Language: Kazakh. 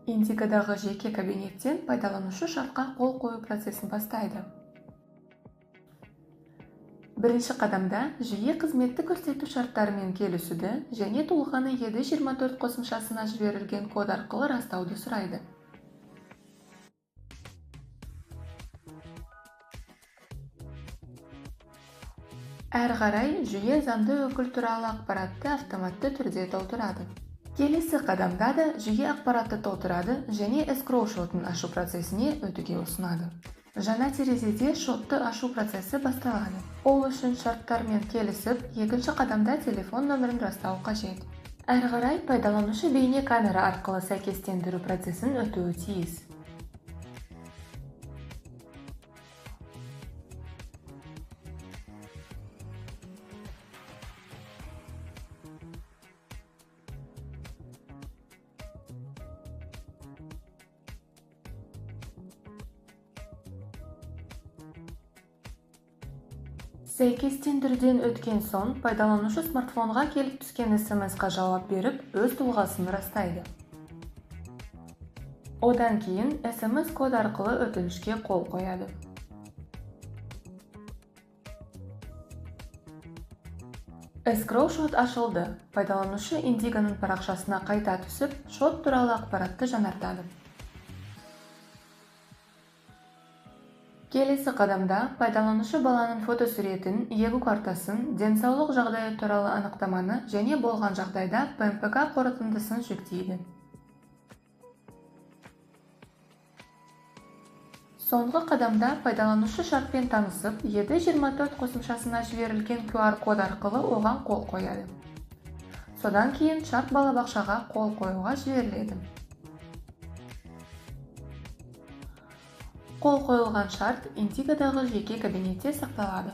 Индигодағы жеке кабинеттен пайдаланушы шартқа қол қою процесін бастайды. Бірінші қадамда жүйе қызметті көрсету шарттарымен келісуді және тұлғаны ЕД24 қосымшасына жіберілген код арқылы растауды сұрайды. Әрі қарай жүйе заңды өкіл туралы ақпаратты автоматты түрде толтырады. Келесі қадамда да жүйе ақпаратты толтырады және эскроу шотын ашу процесіне өтуге ұсынады. Жаңа терезеде шотты ашу процесі басталады. Ол үшін шарттармен келісіп, екінші қадамда телефон нөмірін растау қажет. Әрі қарай пайдаланушы бейне камера арқылы сәйкестендіру процесін өтуі тиіс. Сәйкестендіруден өткен соң, пайдаланушы смартфонға келіп түскен СМС-қа жауап беріп, өз тұлғасын растайды. Одан кейін СМС-код арқылы өтінішке қол қояды. Эскроу шот ашылды. Пайдаланушы Индигоның парақшасына қайта түсіп, шот туралы ақпаратты жаңартады. Келесі қадамда пайдаланушы баланың фотосуретін, егу картасын, денсаулық жағдайы туралы анықтаманы және болған жағдайда ПМПК қорытындысын жүктейді. Соңғы қадамда пайдаланушы шартпен танысып, ЕД24 қосымшасына жіберілген QR-код арқылы оған қол қояды. Содан кейін шарт балабақшаға қол қоюға жіберіледі. Қол қойылған шарт Индигодағы жеке кабинетте сақталады.